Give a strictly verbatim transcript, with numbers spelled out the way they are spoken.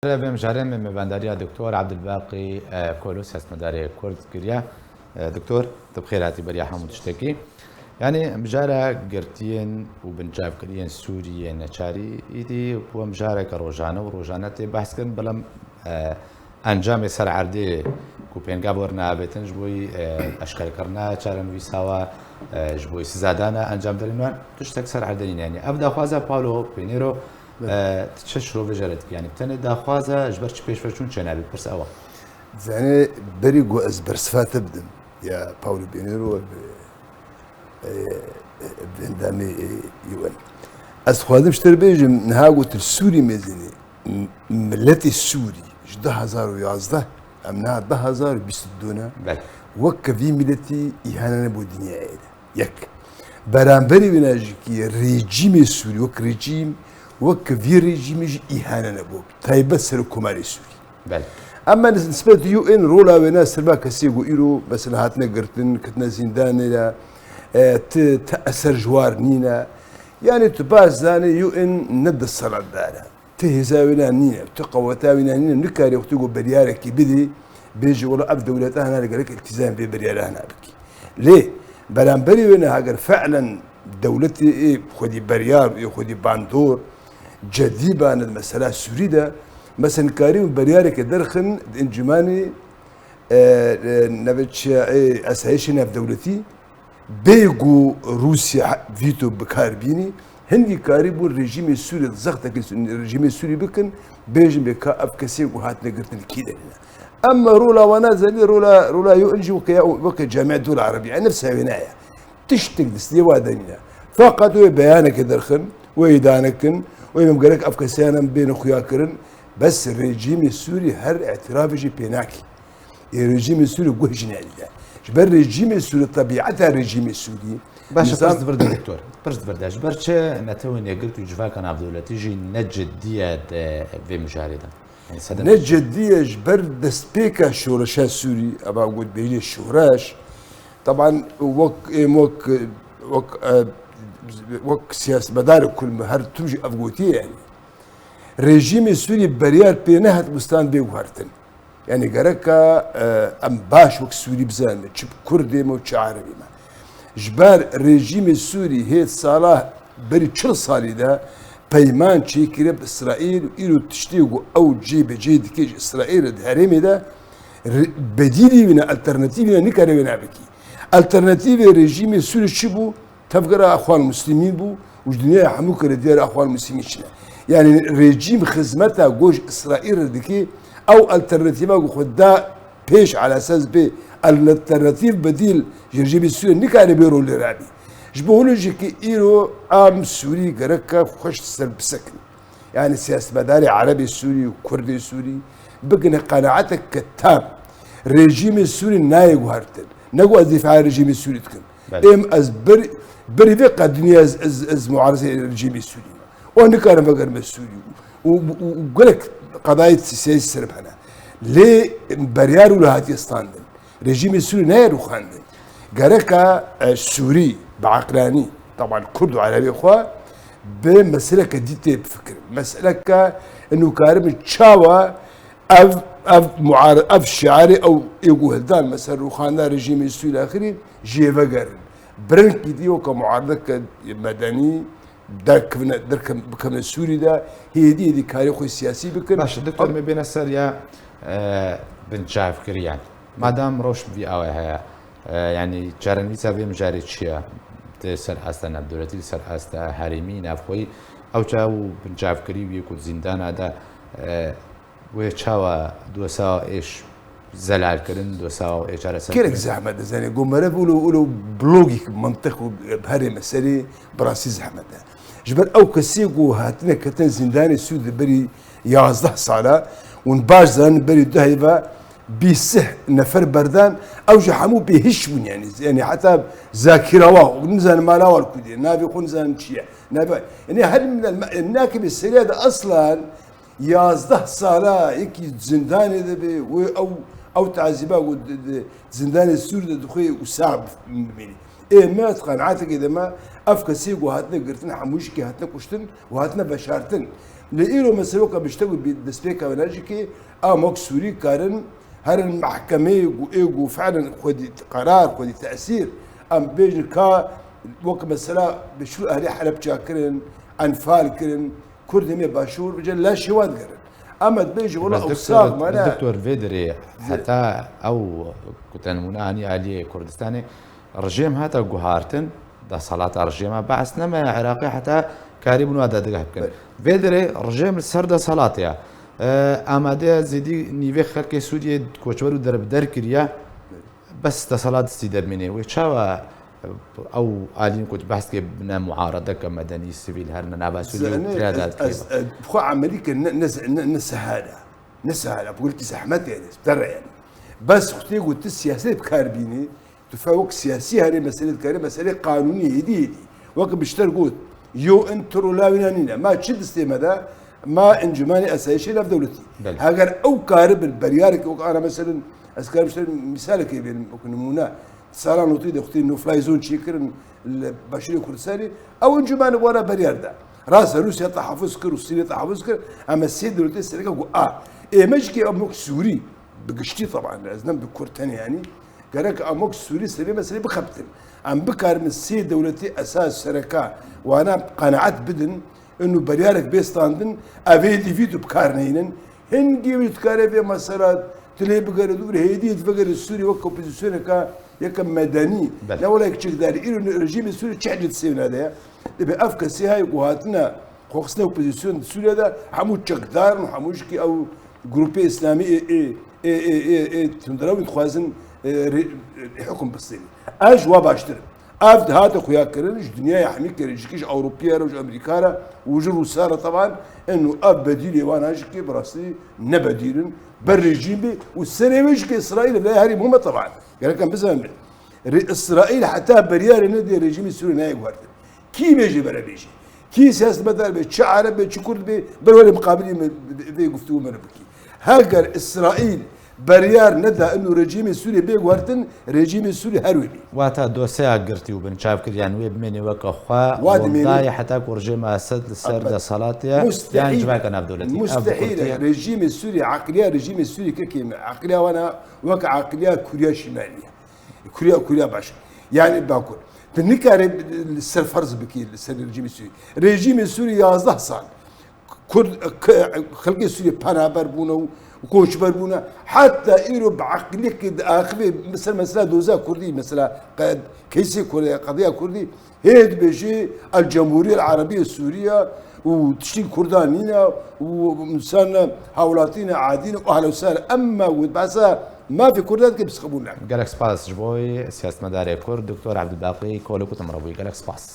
Vê mijarê me mêvendariya Doktor Abdulbaqî, e, Kolûs, hestmedarê Kurd kiriye. E, Doktor, tu bi xêr hatî beriya hemû tiştekî. Yanî mijara girtiyên û binçavkiriyên Sûriyê neçarî îdî wek mijareke rojane û rojane tê behs kirin, belam, e, encamê ser erdê ku pêngav werine avêtin ji bo, e, eşkerdkirina çarenivîsa wa, e, ji bo sizadana encamdarên wan tiştek ser erdê nîne. Yanî ev daxwaza Paulo Pinheiro, e, tu çi şirovê jê re dikî? Yanî tenê daxwaza ji ber çi pêşveçûn çênabî? Pirs ew e. Zanî, berî ku ez bersiva te bidim, ya Paulo Pinheiro, e, e, endamê, e, U N. Ez dixwazim ji te re bêjim, niha gotin Sûrî mezin e. M-, miletê Sûrî ji du hezar û yazdeh, em niha du hezar û bîst û du ne, Belê. Weke vî miletî îhane nebû dinyayê de. Yek. Beramberî wina jî kî rejîmê Sûrî wek rejîm, weke vî rejîmê jî îhane nebû. Taybet Serokkomarê Sûrî. Belê. Ema nisbet U N rola wêna serba kesê ku îro mesela hatine girtin, ketine zîndanê de, e, ti, ti eser ji war nîne. Yanî tu baş zanî U N ne desthilatdar e. Ti hêza wêna nîne, ti qeweta wêna nîne, nikarî wextê ku beryarekî bidî, bêjî wela ev dewleta hena li gelek îltîzam vê beryara hena bikî. Lê beramberî wêna heger fe'len dewletê ê xwedî beryar û ê xwedî bandor cedî bane di mesela Sûrî de, mesela nikarî û beryareke derxin di encûmanê, e, e, nebe çi ye, ê, esayişê navdewletî, bê ku Rûsya vîto bi kar bînî, hingî karîbûn rejîmê Sûrî, zextekî rejîmê Sûrî bikin, bêjin bê ka ev kesê ku hatine girtin kî derîne. Ema rola wana zanî, rola, rola U N jî weke ya, weke Camiya Dewla Erebî, ev nefsa wêna ye. Tiştek destê wa de nîne. Feqet wê beyaneke derxin, wê îdane kin, wê em gerek ev kesanan bêne xuyakirin, bes rejîmê Sûrî her îtirafê jî pê nake. Ê rejîmê Sûrî guh jî nedide. Ji ber rejîmê Sûrî, tebîeta rejîmê Sûrî, Baş e, nizam pirs di vir de, doktor. Pirs di vir de. Ji ber çi Netewên Yekgirtî û civaka navdewletî jî ne cidî ye di vê mijarê de? Yanî sedem Ne cidî ye ji ber destpêka şoreşa Sûrî, eva got bêjê şoreş. Teban wek, êm wek, wek, e, wek siyasetmedarê kul me her tim jî ev gotiye yanî. Rejîmê Sûrî beryar pê nehat wistan bê guhertin. Yanî gereka, e, em baş wek Sûrî bizanin, çi Kurdê me û çi Erebê me. Ji ber rejîmê Sûrî hê sala berî çil salî de peyman çêkiriye bi Îsraîl û îro tiştê ku ew cêbecê dike ji Îsraîl re di herêmê de re-, bedîlî wî ne, alternatîvî ne, nikare wê nebikî. Alternatîvê rejîmê Sûrî çi bû? Tevgera Exwan Muslimîn bû û ji dinyaya hemû kare diyar Exwan Muslimîn çine. Yanî rejîm xizmeta goj Îsraîl re dike, ew alternatîva ku xwe da pêş ala esas bê alternatîv bedîl ji rejîmê Sûriyê nikare bê rolê rabî. Ji bo hûn jî ki îro em Sûrî gereka xweş ser bisekin. Yanî siyasetmedarê Erebê Sûrî û Kurdê Sûrî bigine qenaeteke tam. Rejîmê Sûrî nayê guhertin. Ne ku ez dîfaya rejîmê Sûrî dikim. Belê. Êm ez bir, birî vê qedinî ez, ez, ez muarizê rejîmê Sûrî me. Û nikarim vegerime Sûrî. Û, û, û gelek qedayê siyasî ser hene. Lê beryar wilo hatiye standin. Rejîmê Sûrî nayê rûxandin. Gereka, e, Sûrî bi eqlanî, teban Kurd û Erebê xwe bi meseleke dî tê bifikirin. Meseleke inu karibin çawa ev, ev muar-, ev şiarê ew ê ku hildan, mesela rûxandina rejîmê Sûrî axirî jê vegerin. Bi rengkî dî weke muarideke medenî, derkevine, derke-, bikevine Sûrî de, hêdî hêdî karê xwe siyasî bikin. Baş e, doktor, me bêne ser ya, e, binçavkiriyan. Madam rewş bi vî awê heye, e, yanî çarenivîsa vê mijarê çi ye? Di ser asta navdewletî, li ser asta herêmî, navxweyî, ew çawa û binçavkirî wî ku zîndana de, e, wê çawa dosa êş zelal kirin, dosa ê çareser Gelek kirin. Zehmet e, zanî, ku meriv wilo, wilo bi logîk, mantiq û herê meselê bi rastî zehmet e. Ji ber ew kesê ku hatine ketin zîndanê Sûrî di berî yazdeh sala, hûn baş zanin berî du heyva bîst nefer berdan, ew jî hemû bêhiş bûn, yanî, yanî heta zakîra wa, nizanin mala wa li ku dê, navê xwe nizanin çi ye. Navê, yanî her min, nakebê seriya de aslan, yazdeh sala yekî zindanê de be, wê ew, ew tazîba ku di, di zindanê Sûrî de dixwe û sax bimîne. Ê me di qenaetekê de me, ev kesê ku hatine girtin, hemû jî hatine kuştin û hatine veşartin. Lê îro mesela weke bişte ku bi destpêka wê ne jî ki a mok Sûrî karin herin mehkemeyê ku ê ku fi'len xwedî qerar, xwedî tesîr, em bêjin ka weke mesela bi şû ehlê Helebca kirin, Enfal kirin, Kurdê me başûr bicin leşê wan digerin. Em dibêjin wela ew sax mane. Doktor vê dirê heta ew ku te nimûne anî aliyê Kurdistanê, rejîm hate guhartin, desalata rejîma Be'es neme Iraqê heta karî bûn wa dadgeh bikin. Belê. Vê dirê rejîm li ser desalatê ye. E, amade zêdî nîvê xelkê Sûriyê koçber û derbeder kiriye. Belê. Bes desalat destî de bimîne. Wê çawa ew alîn ku tu behs dikê bine muaredeke medenî, sivîl, her ne nava Sûriyê û Zane, tira ez, dadikê ez, be? Ez, xwe emelî ke ne, ne, ne, ne sehal e. Ne sehal e. Bu ki zehmet yani. Derre yani. Bes xwe tê ku tu siyaset bi kar bînî, tu fe wek siyasî herê meselê dikarî, meselê qanûnî hêdî hêdî. Wek bişter got, yo in tiro lawîna nîne. Ma çi distê me de? Ma Encûmenê Esayişê Navdewletî. Belê. Heger ew karibin beryarek wek ana meselin, ez karim işte misalekê bênim, wek nimûne. Salan lotî de xutî no-fly zone çêkirin li Başûrê Kurdistanê, ew Encûmenê wara beryar da. Rast e, Rûsya tehafuz kir û Sûrî tehafuz kir, em sê dewletê sereke ku a. Ê me jî kê em wek Sûrî, bi giştî teban, ez nem bi Kurd tenê yanî, gerek em wek Sûrî serê meselê bixebtin. Em bikarin sê dewletê esas sereka wana qenaet bidin, inu beryarek bê standin, ev ê dî vî tu bi kar neynin. Hingî wî dikare vê mesela tu lê bigere dûr, hêdî tu vegere Sûrî wek opozisyoneka yeke medenî. Belê. Ne wela yek çekdarî. Îro rejîmê Sûrî çi hicî di sêvna de ye. Dibe ev kesê hay ku hatine xwexistina opozîsyon di Sûriye de hemû çekdar in, hemû jikî ew grûpê îslamî ê, ê, ê, ê, ê, ê tundrew dixwazin, ê, rê-, ê, hukm bistênî. Ez ji wa baştir im. Ev dihate xuya kirin, ji dinyaya hemî kerê, ji kî ji Ewropiya re, ji Amerîka re û ji Rûsa re teban, eno ev bedîlê wan a jikê bi rastî ne bedîl in, ber rejîmê û serê wê jikê Îsraîl ve herî muhim e teban. Gerek em bizanin. Rê-, Îsraîl heta beryarê nedê rejîmê Sûriyê nayê guhertin. Kî bêjê bere bêjê. Kî siyasetmedar be, çi Ereb be, çi Kurd be, ber were miqabilî me, vê guftû me bikî. Heger Îsraîl beryar neda inu rejîmê Sûriyê bê guhertin, rejîmê Sûriyê her wê bê. Wata dosyeya girtî û binçavkiriyan wê bimênê weke xwe, Wa dimênê. Wendayê heta ku rejîma Esed li ser Elbet. Desalat ye, yan Mustehîl. Civaka navdewletî. Ev bi Mustehîl kurtî e. Rejîmê Sûriyê, eqliya rejîmê Sûriyê kekê me. Eqliya wana weke eqliya Kûriya Şimalî ye. Kûriya, Kûriya Baş. Yani Bakur. Tu nikare li ser ferz bikî, li ser rejîmê Sûrî. Rejîmê Sûrî yazdeh sal Kurd, k-, xelkê Sûrî penaber bûne û koçber bûne. Heta îro bi eqliyekê diaxivê ser mesela doza Kurdî, mesela qe-, keysê Kurdê, qediya Kurdî, hê dibêjê El Cemhuriye El Arabiye Sûriye û tiştî Kurdan nîne û insan hawlatîne, adîne û ehla û sehla. Emma wê behsa mafê Kurdan dike, biz qebûl nakin. Gelek spas ji bo siyasetmedarê Kurd, Doktor Abdulbaqî Kolok û te min re bûyî. Gelek spas.